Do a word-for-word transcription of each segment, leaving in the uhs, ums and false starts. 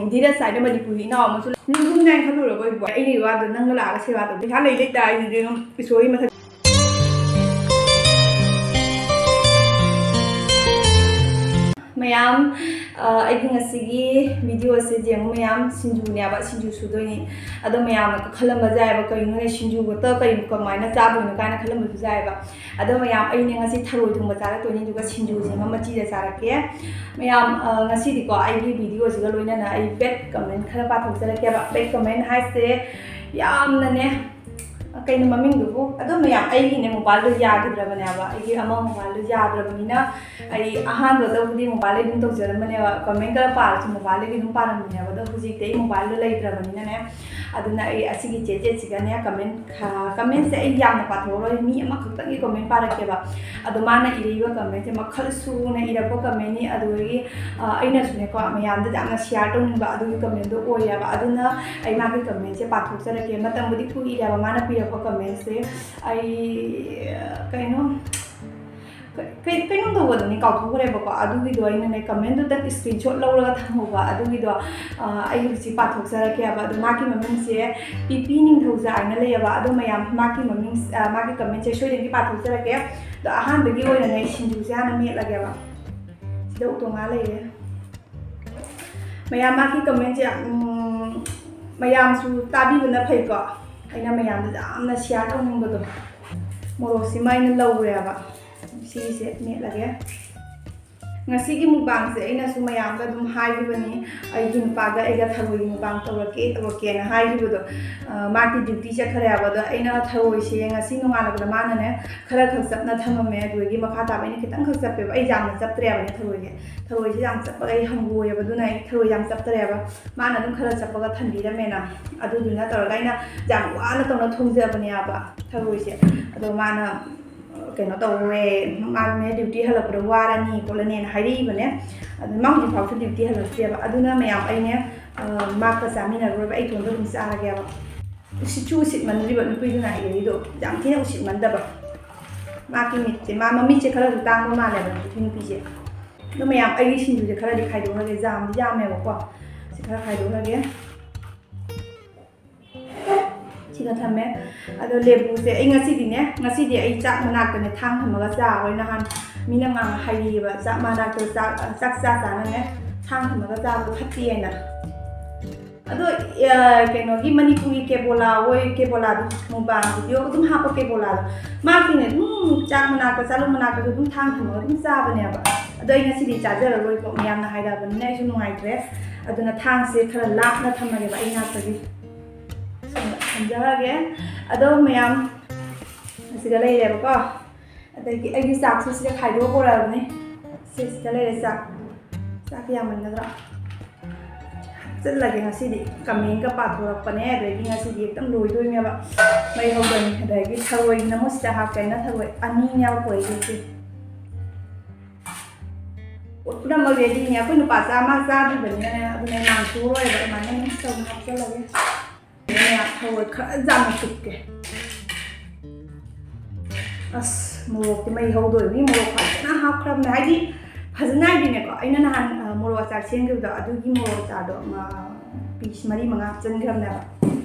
ꯙꯤꯔꯖ ꯍꯥꯏꯅ ꯃꯅꯤꯄꯨꯔꯤ ꯏꯅꯥꯎ ꯑꯃꯁꯨ ꯂꯩ꯫ ꯅꯪ ꯅꯨꯡꯉꯥꯏꯅ ꯈꯜꯂꯨꯔꯕ ꯑꯩꯕꯨ? ꯑꯩꯅ ꯋꯥꯗꯣ ꯅꯪꯅ ꯂꯥꯛꯑꯒ ꯁꯦꯕꯥ ꯇꯧꯕ꯫ ꯄꯩꯁꯥ ꯂꯩ ꯂꯩꯇ ꯑꯩꯗꯤ ꯑꯗꯨꯝ ꯏꯁꯣꯔꯒꯤ ꯃꯊꯛ꯫ ꯃꯌꯥꯝ, ꯑ, ꯑꯩꯒꯤ ꯉꯁꯤꯒꯤ video ꯑꯁꯦ ꯌꯦꯡꯉꯨ ꯃꯌꯥꯝ, ꯁꯤꯡꯖꯨꯅꯦꯕ, ꯁꯤꯡꯖꯨ ꯁꯨꯗꯣꯏꯅꯤ꯫ ꯑꯗꯣ ꯃꯌꯥꯝꯅ ꯈꯜꯂꯝꯕꯁꯨ ꯌꯥꯏꯑꯕ, "ꯀꯩꯅꯣꯅꯦ, ꯁꯤꯡꯖꯨ ꯈꯛꯇ ꯀꯩ, ꯀꯃꯥꯏꯅ ꯆꯥꯗꯣꯏꯅꯣ?" ꯀꯥꯏꯅ ꯈꯜꯂꯝꯕꯁꯨ ꯌꯥꯏꯑꯕ꯫ ꯑꯗꯣ ꯃꯌꯥꯝ, ꯑꯩꯅꯦ ꯉꯁꯤ ꯊꯔꯣꯏ ꯊꯣꯡꯕ ꯆꯥꯔꯛꯇꯣꯏꯅꯤ, ꯑꯗꯨꯒ ꯁꯤꯡꯖꯨꯁꯤꯃ ꯃꯆꯤꯗ ꯆꯥꯔꯛꯀꯦ꯫ ꯃꯌꯥꯝ, ꯑ, ꯉꯁꯤꯗꯤꯀꯣ ꯑꯩꯒꯤ videoꯁꯤꯒ ꯂꯣꯏꯅꯅ ꯑꯩ bad comment ꯈꯔ ꯄꯥꯊꯣꯛꯆꯔꯛꯀꯦꯕ꯫ Bad comment ꯍꯥꯏꯁꯦ ꯌꯥꯝꯅꯅꯦ, ꯀꯩꯅꯣ ꯃꯃꯤꯡꯗꯨꯕꯨ? ꯑꯗꯣ ꯃꯌꯥꯝ, ꯑꯩꯒꯤꯅꯦ mobileꯗꯣ ꯌꯥꯈꯤꯗ꯭ꯔꯕꯅꯦꯕ, ꯑꯩꯒꯤ ꯑꯃ mobileꯗꯣ ꯌꯥꯗ꯭ꯔꯕꯅꯤꯅ ꯑꯩ ꯑꯍꯥꯟꯕꯗꯕꯨꯗꯤ mobileꯗꯒꯤ ꯑꯗꯨꯝ ꯇꯧꯖꯔꯝꯕꯅꯦꯕ, comment ꯈꯔ ꯄꯥꯔꯁꯨ mobileꯗꯒꯤ ꯑꯗꯨꯝ ꯄꯥꯔꯝꯕꯅꯦꯕ꯫ ꯑꯗꯣ ꯍꯧꯖꯤꯛꯇꯤ ꯑꯩ mobileꯗꯣ ꯂꯩꯇ꯭ꯔꯕꯅꯤꯅꯅꯦ, ꯑꯗꯨꯅ ꯑꯩ ꯑꯁꯤꯒꯤ ꯆꯦ ꯆꯦꯠꯁꯤꯒꯅꯦ comment, ꯑ, commentꯁꯦ ꯑꯩ ꯌꯥꯝꯅ ꯄꯥꯊꯣꯛꯑꯔꯣꯏ, ꯃꯤ ꯑꯃꯈꯛꯇꯪꯒꯤ comment ꯄꯥꯔꯛꯀꯦꯕ꯫ ꯑꯗꯣ ꯃꯥꯅ ꯏꯔꯛꯏꯕ commentꯁꯦ ꯃꯈꯜ ꯁꯨꯅ ꯏꯔꯛꯄ commentꯅꯤ, ꯑꯗꯨꯗꯒꯤ, ꯑ, ꯑꯩꯅꯁꯨꯅꯦꯀꯣ ꯃꯌꯥꯝꯗ ꯌꯥꯝꯅ share ꯇꯧꯅꯤꯡꯕ ꯑꯗꯨꯒꯤ commentꯗꯣ ꯑꯣꯏꯌꯦꯕ꯫ ꯑꯗꯨꯅ ꯑꯩ ꯃꯥꯒꯤ commentꯁꯦ ꯄꯥꯊꯣꯛꯆꯔꯛꯀꯦ꯫ ꯃꯇꯝꯕꯨꯗꯤ ꯀꯨꯏꯔꯦꯕ ꯃꯥꯅ ꯄꯤꯔꯛꯄ commentꯁꯦ꯫ ꯑꯩ, ꯑ, ꯀꯩꯅꯣ, ꯀ-, ꯀꯩ-, ꯀꯩꯅꯣꯝ ꯇꯧꯕꯗꯨꯅꯤ, ꯀꯥꯎꯊꯣꯛꯈ꯭ꯔꯦꯕꯀꯣ꯫ ꯑꯗꯨꯒꯤꯗꯣ ꯑꯩꯅꯅꯦ commentꯗꯨꯇꯪ screenshot ꯂꯧꯔꯒ ꯊꯝꯍꯧꯕ꯫ ꯑꯗꯨꯒꯤꯗꯣ, ꯑ, ꯑꯩ ꯍꯧꯖꯤꯛ ꯄꯥꯊꯣꯛꯆꯔꯛꯀꯦꯕ꯫ ꯑꯗꯣ ꯃꯥꯒꯤ ꯃꯃꯤꯡꯁꯦ ꯄꯤ ꯄꯤ ꯅꯤꯡꯊꯧꯖꯥ ꯍꯥꯏꯅ ꯂꯩꯌꯦꯕ꯫ ꯑꯗꯣ ꯃꯌꯥꯝ ꯃꯥꯒꯤ ꯃꯃꯤꯡ, ꯑ, ꯃꯥꯒꯤ commentꯁꯦ ꯁꯣꯏꯗꯅꯒꯤ ꯄꯥꯊꯣꯛꯆꯔꯛꯀꯦ꯫ ꯑꯗꯣ ꯑꯍꯥꯟꯕꯒꯤ ꯑꯣꯏꯅꯅꯦ ꯁꯤꯡꯖꯨꯁꯦ ꯍꯥꯟꯅ ꯃꯦꯠꯂꯒꯦꯕ꯫ ꯁꯤꯗ ꯎꯇꯣꯡ ꯉꯥ ꯂꯩꯔꯦ꯫ ꯃꯌꯥꯝ ꯃꯥꯒꯤ commentꯁꯦ, ꯎꯝ, ꯃꯌꯥꯝꯁꯨ ꯇꯥꯕꯤꯕꯅ ꯐꯩꯀꯣ꯫ ꯑꯩꯅ ꯃꯌꯥꯝꯗ ꯌꯥꯝꯅ share ꯇꯧꯅꯤꯡꯕꯗꯣ꯫ ꯃꯣꯔꯣꯛꯁꯤꯃ ꯑꯩꯅ ꯂꯧꯔꯦꯕ꯫ ꯁꯤꯁꯦ ꯃꯦꯠꯂꯒꯦ꯫ ꯉꯁꯤꯒꯤ mukbangꯁꯦ ꯑꯩꯅꯁꯨ ꯃꯌꯥꯝꯗ ꯑꯗꯨꯝ ꯍꯥꯏꯈꯤꯕꯅꯤ, ꯑꯩꯒꯤ ꯅꯨꯄꯥꯒ ꯑꯩꯒ ꯊꯔꯣꯏꯒꯤ mukbang ꯇꯧꯔꯛꯀꯦ, ꯇꯧꯔꯛꯀꯦꯅ ꯍꯥꯏꯈꯤꯕꯗꯣ꯫ ꯑ, ꯃꯥꯗꯤ duty ꯆꯠꯈ꯭ꯔꯦꯕ꯫ ꯑꯗꯣ ꯑꯩꯅ ꯊꯔꯣꯏꯁꯦ ꯉꯁꯤ ꯅꯣꯡꯉꯥꯜꯂꯛꯄꯗ ꯃꯥꯅꯅꯦ ꯈꯔ ꯈꯛ ꯆꯞꯅ ꯊꯝꯃꯝꯃꯦ, ꯑꯗꯨꯗꯒꯤ ꯃꯈꯥ ꯇꯥꯕ ꯑꯩꯅ ꯈꯤꯇꯪ ꯈꯛ ꯆꯞꯄꯦꯕ꯫ ꯑꯩ ꯌꯥꯝꯅ ꯆꯞꯇ꯭ꯔꯦꯕꯅꯦ ꯊꯔꯣꯏꯁꯦ꯫ ꯊꯔꯣꯏꯁꯦ ꯌꯥꯝ ꯆꯞꯄꯒ ꯑꯩ ꯍꯪꯒꯣꯏꯑꯦꯕ, ꯑꯗꯨꯅ ꯑꯩ ꯊꯔꯣꯏ ꯌꯥꯝ ꯆꯞꯇ꯭ꯔꯦꯕ꯫ ꯃꯥꯅ ꯑꯗꯨꯝ ꯈꯔ ꯆꯞꯄꯒ ꯊꯝꯕꯤꯔꯝꯃꯦꯅ꯫ ꯑꯗꯨꯗꯨꯅ ꯇꯧꯔꯒ ꯑꯩꯅ ꯌꯥꯝ ꯋꯥꯅ ꯇꯧꯅ ꯊꯣꯡꯖꯕꯅꯦꯕ ꯊꯔꯣꯏꯁꯦ꯫ ꯑꯗꯣ ꯃꯥꯅ, ꯑ, ꯀꯩꯅꯣ ꯇꯧꯔꯦ, ꯃꯥꯅꯅꯦ duty ꯍꯜꯂꯛꯄꯗ ꯋꯥꯔꯅꯤ ꯈꯣꯠꯂꯅꯤꯅ ꯍꯥꯏꯔꯛꯏꯕꯅꯦ꯫ ꯑꯗꯨ ꯃꯥ ꯍꯧꯖꯤꯛ ꯐꯥꯎꯁꯨ duty ꯍꯜꯂꯛꯇꯦꯕ꯫ ꯑꯗꯨꯅ ꯃꯌꯥꯝ ꯑꯩꯅꯦ, ꯑ, ꯃꯥꯒ ꯆꯥꯃꯤꯟꯅꯔꯔꯣꯏꯕ, ꯑꯩ ꯏꯇꯣꯝꯇ ꯑꯗꯨꯝ ꯆꯥꯔꯒꯦꯕ꯫ ꯎꯁꯤꯠꯁꯨ ꯎꯁꯤꯠꯃꯟꯗ꯭ꯔꯤꯕ ꯅꯨꯄꯤꯗꯨꯅ ꯍꯥꯏꯔꯛꯏꯗꯣ, ꯌꯥꯝ ꯊꯤꯅ ꯎꯁꯤꯠꯃꯟꯗꯕ꯫ ꯃꯥꯒꯤ ꯃꯤꯠꯁꯦ, ꯃꯥ ꯃꯃꯤꯠꯁꯦ ꯈꯔꯁꯨ ꯇꯥꯡꯕ ꯃꯥꯜꯂꯦꯕ ꯅꯨꯄꯤ, ꯅꯨꯄꯤꯁꯦ꯫ ꯑꯗꯣ ꯃꯌꯥꯝ, ꯑꯩꯒꯤ ꯁꯤꯡꯖꯨꯁꯦ ꯈꯔꯗꯤ ꯈꯥꯏꯗꯣꯛꯑꯒꯦ, ꯌꯥꯝꯗꯤ ꯌꯥꯝꯃꯦꯕꯀꯣ꯫ ꯁꯤ ꯈꯔ ꯈꯥꯏꯗꯣꯛꯈ꯭ꯔꯒꯦ꯫ ꯁꯤꯗ ꯊꯝꯃꯦ꯫ ꯑꯗꯣ ꯂꯦꯕꯨꯁꯦ ꯑꯩ ꯉꯁꯤꯗꯤꯅꯦ, ꯉꯁꯤꯗꯤ ꯑꯩ ꯆꯥꯛ ꯃꯅꯥꯛꯇꯅꯦ ꯊꯥꯡ ꯊꯝꯃꯒ ꯆꯥꯔꯣꯏ꯫ ꯅꯍꯥꯟ ꯃꯤꯅ ꯉꯥꯡ ꯍꯥꯏꯔꯤꯑꯕ, ꯆꯥꯛ ꯃꯅꯥꯛꯇ ꯆꯥꯛ, ꯆꯥꯛ ꯆꯥ ꯆꯥꯅꯅꯦ ꯊꯥꯡ ꯊꯝꯃꯒ ꯆꯥꯕꯗꯣ ꯐꯠꯇꯦ ꯍꯥꯏꯅ꯫ ꯑꯗꯣ, ꯑ, ꯀꯩꯅꯣꯒꯤ ꯃꯅꯤꯄꯨꯔꯒꯤ ꯀꯦꯕꯣꯂꯥ ꯍꯣꯏ, ꯀꯦꯕꯣꯂꯥꯗꯣ, ꯃꯨꯛꯕꯥꯡ ꯚꯤꯗꯤꯑꯣ ꯑꯗꯨꯝ ꯍꯥꯞꯄ ꯀꯦꯕꯣꯂꯥꯗꯣ, ꯃꯥꯁꯤꯅꯦ ꯑꯗꯨꯝ ꯆꯥꯛ ꯃꯅꯥꯛꯇ, ꯆꯥꯂꯨꯛ ꯃꯅꯥꯛꯇꯁꯨ ꯑꯗꯨꯝ ꯊꯥꯡ ꯊꯝꯃꯒ ꯑꯗꯨꯝ ꯆꯥꯕꯅꯦꯕ꯫ ꯑꯗꯣ ꯑꯩ ꯉꯁꯤꯗꯤ ꯆꯥꯖꯔꯔꯣꯏꯀꯣ, ꯃꯌꯥꯝꯅ ꯍꯥꯏꯔꯛꯑꯕꯅꯤꯅ ꯑꯩꯁꯨ ꯅꯨꯡꯉꯥꯏꯇ꯭ꯔꯦ꯫ ꯑꯗꯨꯅ ꯊꯥꯡꯁꯦ ꯈꯔ ꯂꯥꯞꯅ ꯊꯝꯃꯒꯦꯕ ꯑꯩ ꯅꯥꯛꯇꯒꯤ꯫ ꯁꯣꯝꯗ ꯊꯝꯖꯔꯒꯦ꯫ ꯑꯗꯣ ꯃꯌꯥꯝ ꯑꯁꯤꯗ ꯂꯩꯔꯦꯕꯀꯣ꯫ ꯑꯗꯒꯤ ꯑꯩꯒꯤ ꯆꯥꯛꯁꯨ ꯁꯤꯗ ꯈꯥꯏꯗꯣꯛꯑ ꯄꯨꯔꯛꯑꯕꯅꯦ꯫ ꯁꯤ ꯁꯤꯗ ꯂꯩꯔꯦ ꯆꯥꯛ꯫ ꯆꯥꯛꯇꯤ ꯌꯥꯝꯃꯟꯒꯗ꯭ꯔꯥ? ꯍꯥꯞꯆꯤꯜꯂꯒꯦ ꯉꯁꯤꯗꯤ꯫ ꯀꯃꯦꯟꯒ ꯄꯥꯊꯣꯔꯛꯄꯅꯦ, ꯑꯗꯒꯤ ꯉꯁꯤꯗꯤ ꯍꯦꯛꯇ ꯂꯣꯏꯗꯣꯏꯅꯦꯕ꯫ ꯃꯩ ꯍꯧꯗꯣꯏꯅꯤ꯫ ꯑꯗꯒꯤ ꯊꯔꯣꯏꯒꯤꯅ ꯃꯣꯏ ꯁꯤꯗ ꯍꯥꯞꯀꯦ ꯍꯥꯏꯅ ꯊꯔꯣꯏ ꯑꯅꯤꯅꯦꯕ ꯄꯨꯔꯛꯏꯁꯦ꯫ ꯄꯨꯝꯅꯃꯛ ꯔꯦꯗꯤꯅꯦ꯫ ꯑꯩꯈꯣꯏ ꯅꯨꯄꯥ ꯆꯥ-, ꯃꯥ ꯆꯥꯗ꯭ꯔꯤꯕꯅꯤꯅꯅꯦ, ꯑꯗꯨꯅ ꯃꯥꯡꯊꯣꯛꯑꯔꯣꯏꯕ, ꯑꯗꯨꯃꯥꯏꯅ ꯑꯗꯨꯝ ꯇꯧꯅ ꯍꯥꯞꯆꯜꯂꯒꯦ꯫ ꯃꯌꯥꯝ ꯊꯔꯣꯏ ꯈꯔ ꯌꯥꯝꯅ ꯆꯨꯞꯀꯦ꯫ ꯑꯁ, ꯃꯣꯔꯣꯛꯇꯤ ꯃꯩ ꯍꯧꯗꯣꯏꯅꯤ꯫ ꯃꯣꯔꯣꯛ ꯐꯖꯅ ꯍꯥꯞꯈ꯭ꯔꯕꯅꯦ꯫ ꯍꯥꯏꯗꯤ, ꯐꯖꯅ ꯍꯥꯏꯗꯤꯅꯦꯀꯣ, ꯑꯩꯅ ꯅꯍꯥꯟ, ꯑ, ꯃꯣꯔꯣꯛ ꯑꯆꯥꯔ ꯁꯦꯝꯈꯤꯕꯗꯣ, ꯑꯗꯨꯒꯤ ꯃꯣꯔꯣꯛ ꯑꯆꯥꯔꯗꯣ, ꯑꯃ, ꯄꯤꯁ ꯃꯔꯤ ꯃꯉꯥ ꯍꯥꯞꯆꯤꯟꯈ꯭ꯔꯕꯅꯦꯕ꯫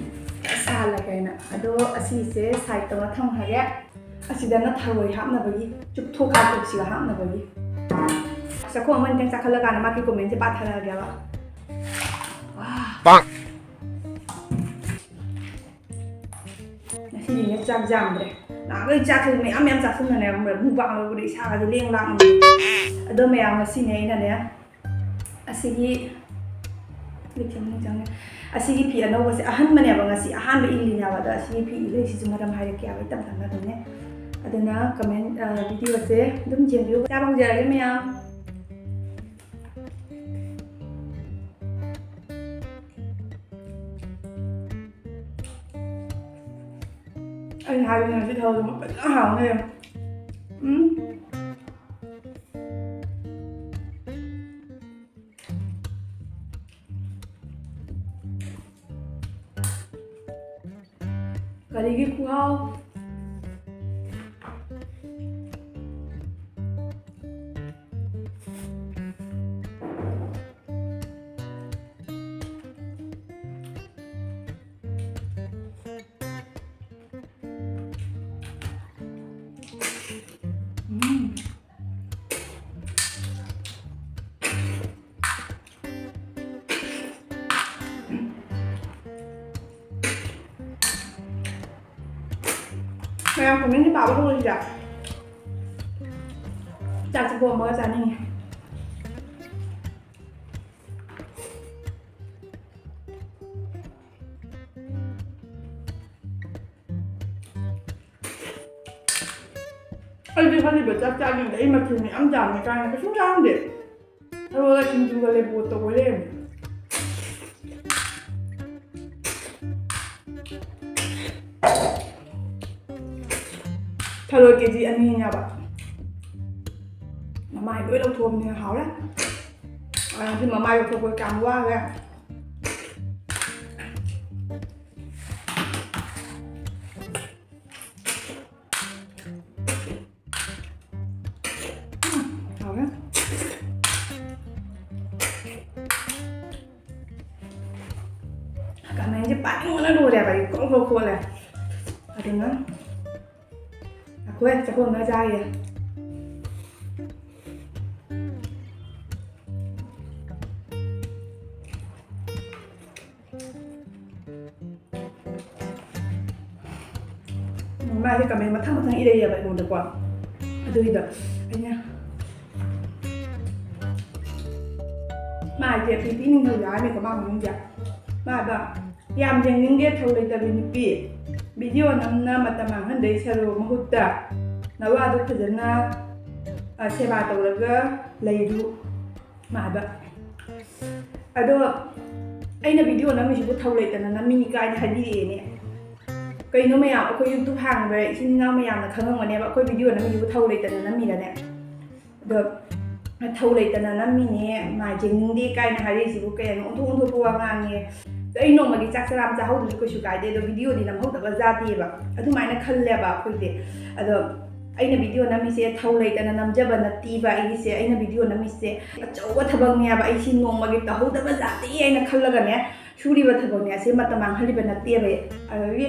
ꯈꯔ ꯁꯥꯍꯜꯂꯒꯦ ꯍꯥꯏꯅ꯫ ꯑꯗꯣ ꯑꯁꯤꯁꯦ ꯁꯥꯏꯠ ꯇꯧꯔ ꯊꯝꯈ꯭ꯔꯒꯦ꯫ ꯑꯁꯤꯗꯅ ꯊꯔꯣꯏ ꯍꯥꯞꯅꯕꯒꯤ, ꯆꯨꯞꯊꯣꯛ ꯀꯥꯞꯊꯣꯛꯁꯤꯒ ꯍꯥꯞꯅꯕꯒꯤ꯫ ꯆꯥꯛꯈꯣꯝ ꯑꯃ ꯑꯅꯤꯇꯪ ꯆꯥꯈꯠꯂꯀꯥꯟꯗ ꯃꯥꯒꯤ ꯀꯣꯃꯦꯟꯁꯦ ꯄꯥꯊꯔꯛꯑꯒꯦꯕ꯫ ꯋꯥ꯫ ꯄꯥꯛ꯫ ꯉꯁꯤꯗꯤꯅꯦ ꯆꯥꯛ ꯌꯥꯝꯗ꯭ꯔꯦ꯫ ꯅꯍꯥꯟꯈꯩ ꯆꯥꯛꯁꯦ ꯃꯌꯥꯝ ꯃꯌꯥꯝ ꯆꯥꯁꯤꯟꯕꯅꯦ, ꯈꯪꯕ꯭ꯔꯥ? ꯃꯨꯛꯕꯥꯡ ꯂꯧꯕꯗ ꯏꯁꯥꯒꯁꯦ ꯂꯦꯡ ꯂꯥꯡꯉꯝꯃꯦ꯫ ꯑꯗꯣ ꯃꯌꯥꯝ ꯉꯁꯤꯅꯦ ꯑꯩꯅꯅꯦ, ꯑꯁꯤꯒꯤ, ꯂꯤꯛꯁꯦ ꯃꯅꯨꯡ ꯆꯪꯉꯦ꯫ ꯑꯁꯤꯒꯤ ꯐꯤ ꯑꯅꯧꯕꯁꯦ ꯑꯍꯟꯕꯅꯦꯕ, ꯉꯁꯤ ꯑꯍꯥꯟꯕ ꯏꯜꯂꯤꯅꯦꯕ꯫ ꯑꯗꯣ ꯑꯁꯤꯒꯤ ꯐꯤ ꯏꯜꯂꯤꯁꯤꯁꯨ ꯃꯔꯝ ꯍꯥꯏꯔꯛꯀꯦ ꯍꯥꯏꯕ, ꯑꯩ ꯇꯞ ꯇꯞꯅ ꯑꯗꯨꯝꯅꯦ꯫ ꯑꯗꯨꯅ ꯀꯃꯦꯟ, ꯑ, ꯚꯤꯗꯤꯑꯣꯁꯦ ꯑꯗꯨꯝ ꯌꯦꯡꯕꯤꯌꯨ꯫ ꯆꯥꯕ ꯍꯧꯖꯔꯒꯦ ꯃꯌꯥꯝ꯫ ꯑꯩꯅ ꯍꯥꯏꯕ ꯉꯁꯤ ꯊꯕꯛꯁꯦ ꯐꯖꯅ ꯍꯥꯎꯅꯤ꯫ ꯎꯝ꯫ ꯀꯔꯤꯒꯤ ꯈꯨꯍꯥꯎ꯫ ꯃꯌꯥꯝ ꯀꯃꯦꯟꯒꯤ ꯄꯥꯕ ꯍꯧꯔꯁꯤꯔ? ꯆꯥꯛꯁꯦ ꯄꯣꯝꯕꯒ ꯆꯥꯅꯤꯡꯉꯦ꯫ ꯑꯩꯗꯤ ꯈꯜꯂꯤꯕ ꯆꯥꯛ ꯆꯥꯔꯤꯉꯩꯗ ꯑꯩ ꯃꯊꯦꯜ ꯃꯌꯥꯝ ꯌꯥꯝꯃꯦ ꯀꯥꯏꯅ ꯀꯩꯁꯨꯝ ꯆꯥꯔꯝꯗꯦ꯫ ꯊꯔꯣꯒ ꯁꯤꯡꯖꯨꯒ ꯂꯩꯕꯣꯠꯇ ꯑꯣꯏ ꯂꯩꯔꯝꯃꯦ꯫ ꯊꯔꯣꯏ ꯀꯦ ꯖꯤ ꯑꯅꯤꯅꯦꯕ꯫ ꯃꯃꯥꯏ ꯂꯣꯏ ꯂꯧꯊꯣꯛꯑꯕꯅꯤꯅ ꯍꯥꯎꯔꯦ꯫ ꯑꯗꯨ ꯃꯃꯥꯏ ꯂꯧꯊꯣꯛꯄ ꯀꯌꯥꯝ ꯋꯥꯈ꯭ꯔꯦ꯫ ꯎꯝ, ꯍꯥꯎꯔꯦ꯫ ꯀꯃꯦꯟꯁꯦ ꯄꯥꯅꯤꯡꯕꯅ ꯂꯣꯏꯔꯦꯕ, ꯑꯩ ꯀ꯭ꯔꯣꯛ ꯀ꯭ꯔꯣꯛ ꯈꯣꯠꯂꯦ꯫ ꯑꯗꯨꯅ ꯑꯩꯈꯣꯏ ꯆꯥꯛꯈꯨꯝꯗ ꯆꯥꯔꯤꯁꯦ꯫ ꯃꯥꯁꯦ ꯀꯃꯦꯟ ꯃꯊꯪ ꯃꯊꯪ ꯏꯔꯩꯌꯦꯕ ꯑꯩꯉꯣꯟꯗꯀꯣ꯫ ꯑꯗꯨꯒꯤꯗꯣ ꯑꯩꯅ ꯃꯥꯁꯦ ꯄꯤ ꯄꯤꯅꯤꯡꯍꯧꯗꯦ ꯍꯥꯏꯅꯤꯀꯣ ꯃꯥ ꯃꯃꯤꯡꯁꯦ꯫ ꯃꯥꯗꯣ ꯌꯥꯝ ꯌꯦꯡꯅꯤꯡꯗꯦ ꯊꯧ ꯂꯩꯇꯕꯤ ꯅꯨꯄꯤ꯫ ꯚꯤꯗꯤꯑꯣ ꯅꯝꯅ ꯃꯇꯝ ꯃꯥꯡꯍꯟꯗꯣꯏ ꯁꯔꯨꯛ ꯃꯍꯨꯠꯇ ꯅꯋꯥꯗꯣ ꯐꯖꯅ, ꯑ, ꯁꯦꯕꯥ ꯇꯧꯔꯒ ꯂꯩꯔꯨ꯫ ꯃꯥ ꯍꯥꯏꯕ꯫ ꯑꯗꯣ ꯑꯩꯅ ꯚꯤꯗꯤꯑꯣ ꯅꯝꯃꯤꯁꯤꯕꯨ ꯊꯧ ꯂꯩꯇꯅ ꯅꯝꯃꯤꯅꯤ ꯀꯥꯏꯅ ꯍꯥꯏꯕꯤꯔꯛꯑꯦꯅꯦ꯫ ꯀꯩꯅꯣ ꯃꯌꯥꯝ, ꯑꯩꯈꯣꯏ YouTube ꯍꯥꯡꯕ ꯏꯆꯤꯟ ꯏꯅꯥꯎ ꯃꯌꯥꯝꯅ ꯈꯪꯉꯝꯒꯅꯦꯕ, ꯑꯩꯈꯣꯏ ꯚꯤꯗꯤꯑꯣ ꯅꯝꯃꯤꯁꯤꯕꯨ ꯊꯧ ꯂꯩꯇꯅ ꯅꯝꯃꯤꯔꯅꯦ? ꯑꯗꯣ ꯊꯧ ꯂꯩꯇꯅ ꯅꯝꯃꯤꯅꯦ, ꯃꯥ ꯌꯦꯡꯅꯤꯡꯗꯦ ꯀꯥꯏꯅ ꯍꯥꯏꯔꯛꯏꯁꯤꯕꯨ ꯀꯩꯅꯣ? ꯑꯣꯟꯊꯣꯛ ꯑꯣꯟꯊꯣꯛꯄ ꯋꯥ ꯉꯥꯡꯉꯦ꯫ ꯑꯗꯣ ꯑꯩ ꯅꯣꯡꯃꯒꯤ ꯆꯥꯛ ꯆꯔꯥ ꯑꯃ ꯆꯥꯍꯧꯗ꯭ꯔꯁꯨ ꯀꯩꯁꯨ ꯀꯥꯏꯗꯦ, ꯑꯗꯣ ꯚꯤꯗꯤꯑꯣꯗꯤ ꯅꯝꯍꯧꯗꯕ ꯌꯥꯗꯦꯕ, ꯑꯗꯨꯃꯥꯏꯅ ꯈꯜꯂꯦꯕ ꯑꯩꯈꯣꯏꯗꯤ꯫ ꯑꯗꯣ ꯑꯩꯅ ꯚꯤꯗꯤꯑꯣ ꯅꯝꯃꯤꯁꯦ ꯊꯧ ꯂꯩꯇꯅ ꯅꯝꯖꯕ ꯅꯠꯇꯦꯕ ꯑꯩꯒꯤꯁꯦ꯫ ꯑꯩꯅ ꯚꯤꯗꯤꯑꯣ ꯅꯝꯃꯤꯁꯦ ꯑꯆꯧꯕ ꯊꯕꯛꯅꯦꯕ, ꯑꯩ ꯁꯤ ꯅꯣꯡꯃꯒꯤ ꯇꯧꯍꯧꯗꯕ ꯌꯥꯗꯦ ꯍꯥꯏꯅ ꯈꯜꯂꯒꯅꯦ ꯁꯨꯔꯤꯕ ꯊꯕꯛꯅꯦ, ꯑꯁꯤ ꯃꯇꯝ ꯃꯥꯡꯍꯜꯂꯤꯕ ꯅꯠꯇꯦꯕ ꯑꯩ꯫ ꯑꯗꯒꯤ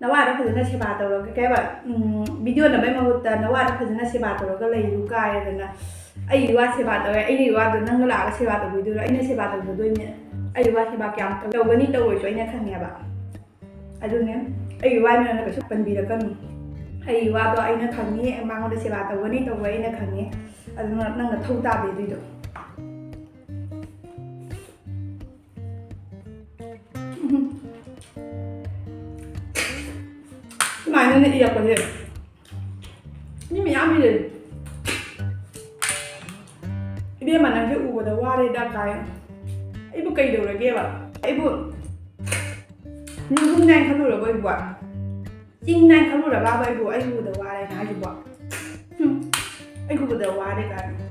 ꯅꯋꯥꯗ ꯐꯖꯅ ꯁꯦꯕꯥ ꯇꯧꯔꯒ, ꯀꯩ ꯍꯥꯏꯕ, ꯎꯝ, ꯚꯤꯗꯤꯑꯣ ꯅꯝꯕꯩ ꯃꯍꯨꯠꯇ ꯅꯋꯥꯗ ꯐꯖꯅ ꯁꯦꯕꯥ ꯇꯧꯔꯒ ꯂꯩꯌꯨ ꯀꯥꯏꯗꯅ, ꯑꯩꯒꯤ ꯋꯥ ꯁꯦꯕꯥ ꯇꯧꯔꯦ, ꯑꯩꯒꯤ ꯋꯥꯗꯣ ꯅꯪꯅ ꯂꯥꯛꯑꯒ ꯁꯦꯕꯥ ꯇꯧꯕꯤꯗꯣꯏꯔꯣ? ꯑꯩꯅ ꯁꯦꯕꯥ ꯇꯧꯕꯤꯗꯣꯏꯅꯦ꯫ ꯑꯩꯒꯤ ꯋꯥ ꯁꯦꯕꯥ ꯀꯌꯥꯝ ꯇꯧꯒꯅꯤ ꯇꯧꯔꯣꯏꯁꯨ ꯑꯩꯅ ꯈꯪꯉꯦꯕ꯫ ꯑꯗꯨꯅꯦ, ꯑꯩꯒꯤ ꯋꯥ ꯃꯌꯥꯝꯅ ꯀꯩꯁꯨ ꯄꯟꯕꯤꯔꯛꯀꯅꯨ꯫ ꯑꯩ ꯋꯥꯗꯣ ꯑꯩꯅ ꯈꯪꯉꯤ, ꯃꯉꯣꯟꯗ ꯁꯦꯕꯥ ꯇꯧꯒꯅꯤ ꯇꯧꯕ ꯑꯩꯅ ꯈꯪꯉꯤ꯫ ꯑꯗꯨꯅ ꯅꯪꯅ ꯊꯧ ꯇꯥꯕ ꯑꯗꯨꯏꯗꯣ꯫ ꯎꯝ꯫ ꯁꯨꯃꯥꯏꯅꯅꯦ ꯏꯔꯛꯄꯁꯦ ꯃꯤ ꯃꯌꯥꯝ ꯏꯔꯦ꯫ "ꯏꯕꯦꯝꯃ, ꯅꯪꯁꯦ ꯎꯕꯗ ꯋꯥꯔꯦꯗ" ꯀꯥꯏ꯫ ꯑꯩꯕꯨ ꯀꯩꯗꯧꯔꯒꯦꯕ? ꯑꯩꯕꯨ ꯅꯤꯡꯈꯨꯝ ꯅꯥꯏ ꯈꯜꯂꯨꯔꯕ ꯑꯩꯕꯨ? ꯆꯤꯡ ꯅꯥꯏ ꯈꯜꯂꯨꯔꯕꯕ ꯑꯩꯕꯨ, ꯑꯩ ꯎꯕꯗ ꯋꯥꯔꯦꯅ ꯍꯥꯏꯁꯤꯕꯣ? ꯍꯨꯝ, ꯑꯩ ꯎꯕꯗ ꯋꯥꯔꯦ ꯀꯥꯏꯅ꯫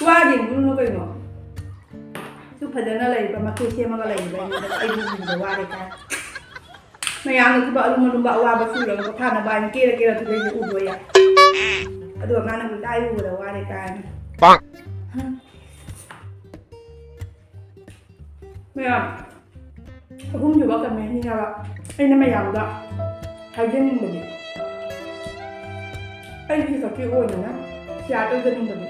ꯋꯥꯗꯦ, ꯌꯦꯡꯉꯨꯅꯨ ꯀꯩꯅꯣ꯫ ꯁꯨ ꯐꯖꯅ ꯂꯩꯕ, ꯃꯊꯣꯏ ꯁꯦꯝꯃꯒ ꯂꯩꯕ ꯑꯩꯉꯣꯟꯗ ꯑꯩꯕꯨ ꯎꯕꯗ ꯋꯥꯔꯦ ꯀꯥꯏ꯫ ꯃꯌꯥꯝꯅ ꯊꯕꯛ ꯑꯔꯨꯝ ꯑꯔꯨꯝꯕ ꯑꯋꯥꯕ ꯁꯨꯔꯒ ꯄꯣꯊꯥꯅꯕ ꯍꯥꯏꯅ ꯀꯦꯔ ꯀꯦꯔ ꯊꯣꯛꯂꯛꯏꯁꯦ ꯎꯕ꯭ꯔꯣ ꯌꯥ? ꯑꯗꯨꯒ ꯃꯥꯅ ꯎꯜꯇꯥ ꯑꯩ ꯎꯕꯗ ꯋꯥꯔꯦ ꯀꯥꯏꯅ꯫ ꯄꯥꯛ꯫ ꯃꯌꯥꯝ, ꯑꯍꯨꯝꯁꯨꯕ comment ꯁꯤꯅꯦꯕ ꯑꯩꯅ ꯃꯌꯥꯝꯗ ꯍꯥꯏꯖꯅꯤꯡꯕꯗꯤ, ꯑꯩꯒꯤ ꯈꯛꯀꯤ ꯑꯣꯏꯅꯅꯦ share ꯇꯧꯖꯅꯤꯡꯕꯗꯤ,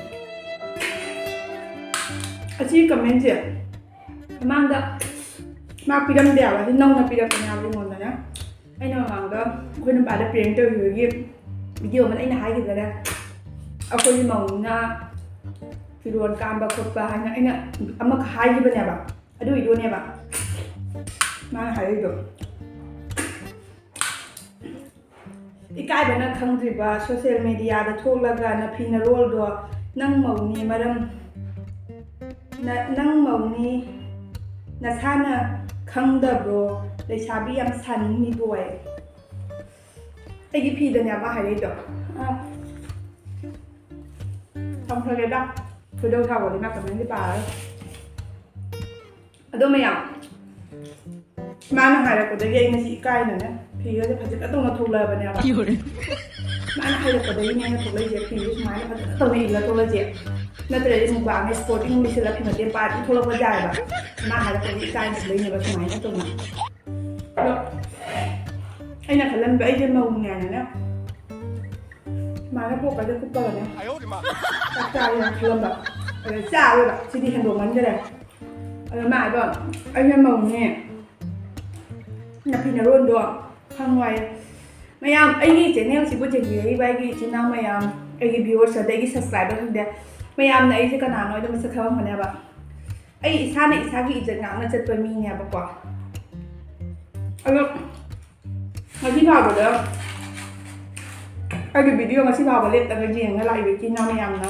ꯑꯁꯤ comment ꯁꯦ ꯃꯃꯥꯡꯗ ꯃꯥ ꯄꯤꯔꯝꯗꯦ ꯍꯥꯏꯕ, ꯑꯗꯨ ꯅꯧꯅ ꯄꯤꯔꯛꯄꯅꯦ ꯍꯥꯏꯕ ꯑꯩꯉꯣꯟꯗꯅꯦ꯫ ꯑꯩꯅ ꯃꯃꯥꯡꯗ ꯑꯩꯈꯣꯏ ꯅꯨꯄꯥꯗ prank ꯇꯧꯈꯤꯕꯒꯤ video ꯑꯃꯅ ꯑꯩꯅ ꯍꯥꯏꯈꯤꯕꯗꯅꯦ, ꯑꯩꯈꯣꯏꯒꯤ ꯃꯧꯅ ꯐꯤꯔꯣꯜ ꯀꯥꯝꯕ ꯈꯣꯠꯄ ꯍꯥꯏꯅ ꯑꯩꯅ ꯑꯃꯈꯛ ꯍꯥꯏꯈꯤꯕꯅꯦꯕ, ꯑꯗꯨꯒꯤꯗꯨꯅꯦꯕ ꯃꯥꯅ ꯍꯥꯏꯔꯛꯏꯗꯣ꯫ ꯏꯀꯥꯏꯕꯅ ꯈꯪꯗ꯭ꯔꯤꯕ social media ꯗ ꯊꯣꯛꯂꯒ ꯅꯐꯤ ꯅꯔꯣꯜꯗꯣ ꯅꯪ ꯃꯧꯅꯤ ꯃꯔꯝ ꯅ-, ꯅꯪ ꯃꯧꯅꯤ ꯅꯁꯥꯅ ꯈꯪꯗꯕ꯭ꯔꯣ? ꯂꯩꯁꯥꯕꯤ ꯌꯥꯝ ꯁꯥꯅꯤꯡꯉꯤꯕꯣꯏ꯫ ꯑꯩꯒꯤ ꯐꯤꯗꯅꯦ ꯑꯃ ꯍꯥꯏꯔꯛꯏꯗꯣ꯫ ꯑ, ꯊꯝꯈ꯭ꯔꯒꯦꯗ꯫ ꯈꯣꯏꯗꯧ ꯁꯥꯎꯒꯠꯂꯦ, ꯃꯥ comment ꯗꯤ ꯄꯥꯔꯔꯣꯏ꯫ ꯑꯗꯣ ꯃꯌꯥꯝ, ꯃꯥꯅ ꯍꯥꯏꯔꯛꯄꯗꯒꯤ ꯑꯩ ꯉꯁꯤ ꯏꯀꯥꯏꯅꯅꯦ ꯐꯤꯒꯁꯦ ꯐꯖꯅ ꯇꯧꯅ ꯊꯣꯛꯂꯛꯑꯕꯅꯦꯕ꯫ ꯃꯥꯅ ꯍꯥꯏꯔꯛꯄꯗꯒꯤꯅꯦ ꯑꯩꯅ ꯊꯣꯛꯂꯛꯏꯁꯦ, ꯐꯤꯁꯦ ꯁꯨꯃꯥꯏꯅ ꯐꯖꯅ ꯇꯧꯅ ꯏꯜꯂ ꯊꯣꯛꯂꯛꯏꯁꯦ꯫ ꯅꯠꯇ꯭ꯔꯗꯤ ꯃꯨꯛꯕꯥꯡꯅꯦ sporting ꯂꯤꯠꯁꯤꯜꯂ ꯐꯤ ꯃꯇꯦꯛ ꯄꯥꯔ ꯑꯗꯨꯝ ꯊꯣꯛꯂꯛꯄ ꯌꯥꯏꯑꯕ꯫ ꯃꯥ ꯍꯥꯏꯔꯛꯄꯗꯒꯤ ꯏꯀꯥꯏꯅ ꯊꯣꯛꯂꯛꯏꯅꯦꯕ ꯁꯨꯃꯥꯏꯅ ꯇꯧꯅ꯫ ꯑꯗꯣ ꯑꯩꯅ ꯈꯜꯂꯝꯕ ꯑꯩꯁꯦ ꯃꯧꯅꯦꯅꯅꯦ ꯁꯨꯃꯥꯏꯅ ꯀꯣꯛꯀꯁꯦ ꯀꯨꯞꯄꯒꯅꯦ ꯆꯥꯛ ꯆꯥꯒꯦꯅ ꯈꯜꯂꯝꯕ꯫ ꯑꯗ ꯆꯥꯔꯣꯏꯕ, ꯁꯤꯗꯤ ꯍꯦꯟꯗꯣꯛꯃꯟꯈꯔꯦ꯫ ꯑꯗ ꯃꯥ ꯍꯥꯏꯕ, "ꯑꯩꯅ ꯃꯧꯅꯦ, ꯅꯐꯤ ꯅꯔꯣꯟꯗꯣ ꯈꯪꯉꯣꯏ, ꯃꯌꯥꯝ, ꯑꯩꯒꯤ ꯆꯦꯅꯦꯜꯁꯤꯕꯨ ꯌꯦꯡꯕꯤꯔꯛꯏꯕ ꯑꯩꯒꯤ ꯏꯆꯤꯟ ꯏꯅꯥꯎ ꯃꯌꯥꯝ, ꯑꯩꯒꯤ ꯚ꯭ꯌꯨꯋꯔꯁ ꯑꯗꯒꯤ ꯁꯕꯁꯀ꯭ꯔꯥꯏꯕꯔꯁꯤꯡꯗ, ꯃꯌꯥꯝꯅ ꯑꯩꯁꯦ ꯀꯅꯥꯅꯣ ꯍꯥꯏꯗꯣ ꯃꯁꯛ ꯈꯪꯉꯝꯒꯅꯦꯕ꯫ ꯑꯩ ꯏꯁꯥꯅ ꯏꯁꯥꯒꯤ ꯏꯖꯠ ꯉꯥꯛꯅ ꯆꯠꯄ ꯃꯤꯅꯦꯕꯀꯣ꯫ ꯑꯗꯣ ꯉꯁꯤ ꯐꯥꯎꯕꯗ ꯑꯩꯒꯤ ꯚꯤꯗꯤꯑꯣ ꯉꯁꯤ ꯐꯥꯎꯕ ꯂꯦꯞꯇꯒ ꯌꯦꯡꯉ ꯂꯥꯛꯏꯕ ꯏꯆꯤꯟ ꯏꯅꯥꯎ ꯃꯌꯥꯝꯅ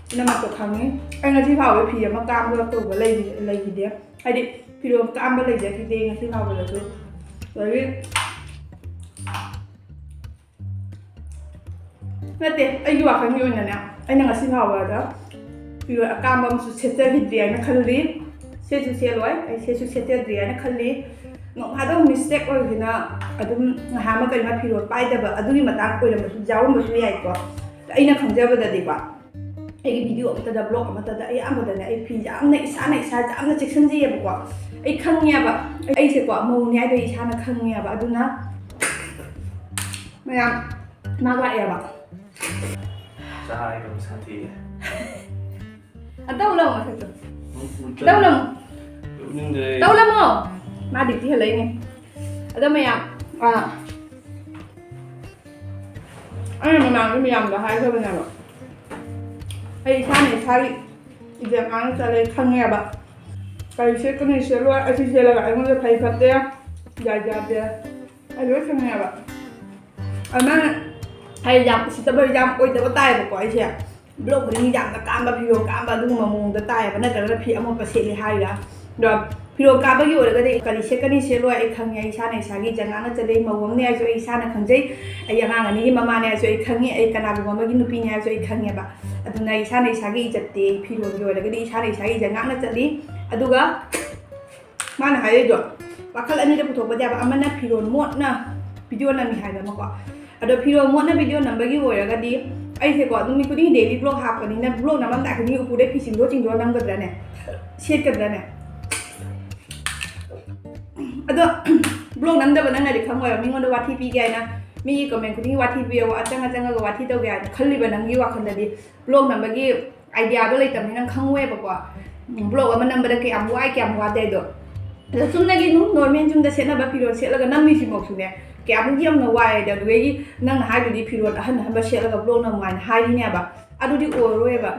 ꯄꯨꯝꯅꯃꯛꯇꯣ ꯈꯪꯉꯤ꯫ ꯑꯩ ꯉꯁꯤ ꯐꯥꯎꯕ ꯐꯤ ꯑꯃ ꯀꯥꯝꯕ ꯇꯧꯕ ꯂꯩꯈꯤ- ꯂꯩꯈꯤꯗꯦ꯫ ꯍꯥꯏꯗꯤ ꯐꯤꯔꯣꯜ ꯀꯥꯝꯕ ꯂꯩꯖꯈꯤꯗꯦ ꯉꯁꯤ ꯐꯥꯎꯕꯗꯁꯨ꯫ ꯑꯗꯒꯤ ꯅꯠꯇꯦ, ꯑꯩꯒꯤ ꯋꯥꯈꯜꯒꯤ ꯑꯣꯏꯅꯅꯦ, ꯑꯩꯅ ꯉꯁꯤ ꯐꯥꯎꯕꯗ ꯐꯤꯔꯣꯜ ꯑꯀꯥꯝꯕ ꯑꯃꯁꯨ ꯁꯦꯠꯆꯈꯤꯗ꯭ꯔꯤ ꯍꯥꯏꯅ ꯈꯜꯂꯤ꯫ ꯁꯦꯠꯁꯨ ꯁꯦꯠꯂꯣꯏ, ꯑꯩ ꯁꯦꯠꯁꯨ ꯁꯦꯠꯆꯗ꯭ꯔꯤ ꯍꯥꯏꯅ ꯈꯜꯂꯤ꯫ ꯅꯣꯡ ꯐꯥꯗꯣꯛ ꯃꯤꯁꯇꯦꯛ ꯑꯣꯏꯗꯅ ꯑꯗꯨꯝ ꯉꯥꯏꯍꯥꯛ ꯑꯃ ꯀꯩꯅꯣ ꯐꯤꯔꯣꯜ ꯄꯥꯏꯗꯕ ꯑꯗꯨꯒꯤ ꯃꯇꯥꯡ ꯑꯣꯏꯔꯝꯕꯁꯨ, ꯌꯥꯎꯔꯝꯕꯁꯨ ꯌꯥꯏꯀꯣ꯫ ꯑꯩꯅ ꯈꯪꯖꯕꯗꯗꯤꯀꯣ, ꯑꯩꯒꯤ ꯚꯤꯗꯤꯑꯣ ꯑꯃꯠꯇꯗ, ꯕ꯭ꯂꯣꯒ ꯑꯃꯠꯇꯗ ꯑꯌꯥꯝꯕꯗꯅꯦ ꯑꯩ ꯐꯤ ꯌꯥꯝꯅ, ꯏꯁꯥꯅ ꯏꯁꯥꯁꯦ ꯌꯥꯝꯅ ꯆꯦꯛꯁꯤꯟꯖꯩꯌꯦꯕꯀꯣ꯫ ꯑꯩ ꯈꯪꯉꯦꯕ, ꯑꯩꯁꯦꯀꯣ ꯃꯧꯅꯦ ꯍꯥꯏꯕ ꯏꯁꯥꯅ ꯈꯪꯉꯦꯕ꯫ ꯑꯗꯨꯅ ꯃꯌꯥꯝ, ꯃꯥ ꯂꯥꯛꯑꯦꯕ꯫ ꯆꯥꯏ ꯌꯥꯝ ꯁꯥꯊꯤꯌꯦ꯫ ꯑꯝꯇ ꯎꯠꯂꯝꯃꯣ ꯃꯁꯛꯇꯣ꯫ ꯎꯝ, ꯎꯝ, ꯑꯝꯇ ꯎꯠꯂꯝꯃꯣ꯫ ꯎꯠꯅꯤꯡꯗ꯭ꯔꯦ꯫ ꯑꯝꯇ ꯎꯠꯂꯝꯃꯣ꯫ ꯃꯥ ꯗ꯭ꯌꯨꯇꯤ ꯍꯜꯂꯛꯏꯅꯦ꯫ ꯑꯗꯣ ꯃꯌꯥꯝ, ꯑꯥ, ꯑꯩꯅ ꯃꯃꯥꯡꯗ ꯃꯌꯥꯝꯗ ꯍꯥꯏꯈ꯭ꯔꯕꯅꯦꯕ, ꯑꯩ ꯏꯁꯥꯅ ꯏꯁꯥꯒꯤ ꯏꯖꯠ ꯉꯥꯛꯅ ꯆꯠꯂꯦ ꯈꯪꯉꯦꯕ꯫ ꯀꯔꯤ ꯁꯦꯠꯀꯅꯤ ꯁꯦꯠꯂꯣꯏ, ꯑꯁꯤ ꯁꯦꯠꯂꯒ ꯑꯩꯉꯣꯟꯗ ꯐꯩ ꯐꯠꯇꯦ, ꯌꯥꯏ ꯌꯥꯗꯦ, ꯑꯩ ꯂꯣꯏ ꯈꯪꯉꯦꯕ꯫ ꯑꯗꯨꯃꯥꯏꯅ ꯑꯩ ꯌꯥꯝ ꯎꯁꯤꯠꯇꯕ, ꯌꯥꯝ ꯑꯣꯏꯗꯕ ꯇꯥꯏꯌꯦꯕꯀꯣ ꯑꯩꯁꯦ꯫ ꯕ꯭ꯂꯣꯒ ꯈꯨꯗꯤꯡꯒꯤ ꯌꯥꯝꯅ ꯀꯥꯝꯕ, ꯐꯤꯔꯣꯜ ꯀꯥꯝꯕ ꯑꯗꯨꯒꯨꯝꯕ ꯃꯑꯣꯡꯗ ꯇꯥꯏꯌꯦꯕ, ꯅꯠꯇ꯭ꯔꯒꯅ ꯐꯤ ꯑꯃꯣꯠꯄ ꯁꯦꯠꯂꯦ ꯍꯥꯏꯔꯤꯔꯥ? ꯑꯗꯣ ꯐꯤꯔꯣꯜ ꯀꯥꯝꯕꯒꯤ ꯑꯣꯏꯔꯒꯗꯤ ꯑꯩ ꯀꯔꯤ ꯁꯦꯠꯀꯅꯤ ꯁꯦꯠꯂꯣꯏ ꯑꯩ ꯈꯪꯉꯦ, ꯑꯩ ꯏꯁꯥꯅ ꯏꯁꯥꯒꯤ ꯏꯖꯠ ꯉꯥꯛꯅ ꯆꯠꯂꯦ, ꯑꯩ ꯃꯧ ꯑꯃꯅꯦ ꯍꯥꯏꯁꯨ ꯑꯩ ꯏꯁꯥꯅ ꯈꯪꯖꯩ, ꯑꯩ ꯑꯉꯥꯡ ꯑꯅꯤꯒꯤ ꯃꯃꯥꯅꯦ ꯍꯥꯏꯁꯨ ꯑꯩ ꯈꯪꯉꯤ, ꯑꯩ ꯀꯅꯥꯒꯨꯝꯕ ꯑꯃꯒꯤ ꯅꯨꯄꯤꯅꯦ ꯍꯥꯏꯁꯨ ꯑꯩ ꯈꯪꯉꯦꯕ꯫ ꯑꯗꯨꯅ ꯏꯁꯥꯅ ꯏꯁꯥꯒꯤ ꯏꯖꯠꯇꯤ, ꯐꯤꯔꯣꯜꯒꯤ ꯑꯣꯏꯔꯒꯗꯤ ꯏꯁꯥꯅ ꯏꯁꯥꯒꯤ ꯏꯖꯠ ꯉꯥꯛꯅ ꯆꯠꯂꯤ꯫ ꯑꯗꯨꯒ ꯃꯥꯅ ꯍꯥꯏꯔꯛꯏꯗꯣ ꯋꯥꯈꯜ ꯑꯅꯤꯗ ꯄꯨꯊꯣꯛꯄꯗꯤ ꯌꯥꯕ, ꯑꯃꯅ ꯐꯤꯔꯣꯜ ꯃꯣꯠꯅ ꯚꯤꯗꯤꯑꯣ ꯅꯝꯃꯤ ꯍꯥꯏꯕ ꯑꯃꯀꯣ꯫ ꯑꯗꯣ ꯐꯤꯔꯣꯜ ꯃꯣꯠꯅ ꯚꯤꯗꯤꯑꯣ ꯅꯝꯕꯒꯤ ꯑꯣꯏꯔꯒꯗꯤ ꯑꯩꯁꯦꯀꯣ ꯅꯨꯃꯤꯠ ꯈꯨꯗꯤꯡꯒꯤ ꯗꯦꯂꯤ ꯕ꯭ꯂꯣꯒ ꯍꯥꯞꯄꯅꯤꯅ ꯕ꯭ꯂꯣꯒ ꯅꯝꯃꯝꯗꯥꯏ ꯈꯨꯗꯤꯡꯒꯤ ꯎꯄꯨꯗꯩ ꯐꯤ ꯆꯤꯡꯗꯣꯛ ꯆꯤꯡꯗꯣꯛ ꯅꯝꯒꯗ꯭ꯔꯅꯦ? ꯁꯦꯠꯀꯗ꯭ꯔꯅꯦ? ꯑꯗꯣ ꯕ꯭ꯂꯣꯒ ꯅꯝꯗꯕ ꯅꯪꯅꯗꯤ ꯈꯪꯉꯣꯏꯕ, ꯃꯤꯉꯣꯟꯗ ꯋꯥꯊꯤ ꯄꯤꯒꯦ ꯍꯥꯏꯅ, ꯃꯤꯒꯤ ꯀꯃꯦꯟ ꯈꯨꯗꯤꯡꯒꯤ ꯋꯥꯊꯤ ꯄꯤꯌꯣ, ꯑꯆꯪ ꯑꯆꯪꯉꯒ ꯋꯥꯊꯤ ꯇꯧꯒꯦ ꯍꯥꯏꯅ ꯈꯜꯂꯤꯕ ꯅꯪꯒꯤ ꯋꯥꯈꯜꯗꯗꯤ ꯕ꯭ꯂꯣꯒ ꯅꯝꯕꯒꯤ ꯑꯥꯏꯗꯤꯌꯥꯗꯣ ꯂꯩꯇꯕꯅꯤꯅ ꯈꯪꯉꯣꯏꯕꯀꯣ꯫ ꯕ꯭ꯂꯣꯒ ꯑꯃ ꯅꯝꯕꯗ ꯀꯌꯥꯝ ꯋꯥꯏ, ꯀꯌꯥꯝ ꯋꯥꯗꯦ ꯍꯥꯏꯗꯣ꯫ ꯑꯗꯣ ꯆꯨꯝꯅꯒꯤ ꯑꯗꯨꯝ ꯅꯣꯔꯃꯦꯜ ꯌꯨꯝꯗ ꯁꯦꯠꯅꯕ ꯐꯤꯔꯣꯜ ꯁꯦꯠꯂꯒ ꯅꯝꯃꯤꯁꯤꯃꯛꯁꯨꯅꯦ, ꯀꯌꯥꯃꯨꯛ ꯌꯥꯝꯅ ꯋꯥꯏ꯫ ꯑꯗꯨꯗꯒꯤ ꯅꯪꯅ ꯍꯥꯏꯗꯨꯗꯤ ꯐꯤꯔꯣꯜ ꯑꯍꯟ ꯑꯍꯟꯕ ꯁꯦꯠꯂꯒ ꯕ꯭ꯂꯣꯛ ꯅꯝꯃꯨ ꯍꯥꯏꯅ ꯍꯥꯏꯔꯤꯅꯦꯕ꯫ ꯑꯗꯨꯗꯤ ꯑꯣꯏꯔꯔꯣꯏꯕ꯫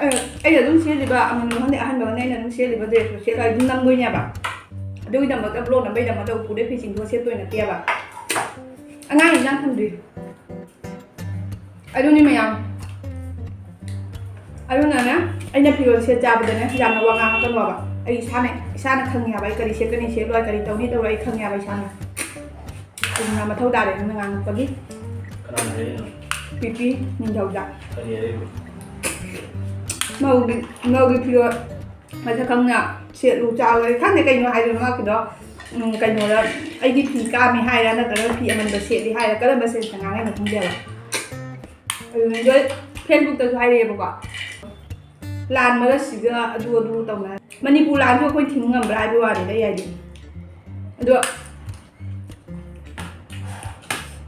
ꯑꯩ- ꯑꯩꯅ ꯑꯗꯨꯝ ꯁꯦꯠꯂꯤꯕ ꯑꯃꯟꯕ ꯈꯪꯗꯦ ꯑꯍꯟꯕ ꯈꯪꯗꯦ, ꯑꯩꯅ ꯑꯗꯨꯝ ꯁꯦꯠꯂꯤꯕ ꯗ꯭ꯔꯦꯁꯇꯣ ꯁꯦꯠꯂꯒ ꯑꯗꯨꯝ ꯅꯝꯗꯣꯏꯅꯦꯕ꯫ ꯑꯗꯨꯒꯤꯗꯃꯛꯇ ꯕ꯭ꯂꯣꯛ ꯅꯝꯕꯩꯗꯃꯛꯇ ꯎꯄꯨꯗꯩ ꯐꯤ ꯆꯤꯡꯊꯣꯛꯑ ꯁꯦꯠꯇꯣꯏ ꯅꯠꯇꯦꯕ꯫ ꯑꯉꯥꯡ ꯏꯟꯖꯥꯡ ꯊꯝꯗ꯭ꯔꯤ꯫ ꯑꯗꯨꯅꯤ ꯃꯌꯥꯝ꯫ ꯑꯗꯨꯅꯅꯦ, ꯑꯩꯅ ꯐꯤꯔꯣꯜ ꯁꯦꯠ ꯆꯥꯕꯗꯅꯦ ꯌꯥꯝꯅ ꯋꯥ ꯉꯥꯡꯉꯛꯀꯅꯣꯕ꯫ ꯑꯩ ꯏꯁꯥꯅ ꯏꯁꯥꯅ ꯈꯪꯉꯦ ꯍꯥꯏꯕ꯫ ꯑꯩ ꯀꯔꯤ ꯁꯦꯠꯀꯅꯤ ꯁꯦꯠꯂꯣꯏ, ꯀꯔꯤ ꯇꯧꯅꯤ ꯇꯧꯔꯣꯏ ꯑꯩ ꯈꯪꯉꯦ ꯍꯥꯏꯕ ꯏꯁꯥꯅ꯫ ꯑꯗꯨꯅ ꯃꯊꯧ ꯇꯥꯔꯦ ꯅꯪꯅ ꯉꯥꯡꯉꯛꯄꯒꯤ꯫ ꯀꯅꯥꯅ ꯍꯥꯏꯔꯛꯏꯅꯣ? ꯄꯤꯄꯤ ꯅꯤꯡꯊꯧꯖꯥ꯫ ꯀꯔꯤ ꯍꯥꯏꯔꯛꯏꯕ? ꯃꯧꯒꯤ ꯃꯧꯒꯤ ꯐꯤꯔꯣꯜ ꯃꯁꯛ ꯈꯪꯅ ꯁꯦꯠꯂꯨ ꯆꯥꯎꯔꯦ꯫ ꯈꯪꯗꯦ ꯀꯩꯅꯣ ꯍꯥꯏꯗꯣꯏꯅꯣ ꯃꯥꯒꯤꯗꯣ꯫ ꯎꯝ, ꯀꯩꯅꯣꯗ ꯑꯩꯒꯤ ꯐꯤ ꯀꯥꯝꯃꯤ ꯍꯥꯏꯔ ꯅꯠꯇ꯭ꯔꯒ ꯐꯤ ꯑꯃꯟꯕ ꯁꯦꯠꯂꯤ ꯍꯥꯏꯔ ꯀꯔꯝꯕ ꯁꯦꯟꯁꯇ ꯉꯥꯡꯉꯤꯅꯣ ꯈꯪꯗꯦꯕ꯫ ꯑꯗꯨꯅ ꯂꯣꯏ ꯐꯦꯁꯕꯨꯛꯇꯁꯨ ꯍꯥꯏꯔꯛꯑꯦꯕꯀꯣ, ꯂꯥꯟ ꯃꯔꯛꯁꯤꯗ ꯑꯗꯨ ꯑꯗꯨ ꯇꯧꯅ꯫ ꯃꯅꯤꯄꯨꯔ ꯂꯥꯟꯁꯨ ꯑꯩꯈꯣꯏ ꯊꯤꯡꯕ ꯉꯝꯕ꯭ꯔꯥ ꯍꯥꯏꯕꯒꯤ ꯋꯥꯅꯤꯗ ꯑꯩ ꯍꯥꯏꯗꯤ꯫ ꯑꯗꯣ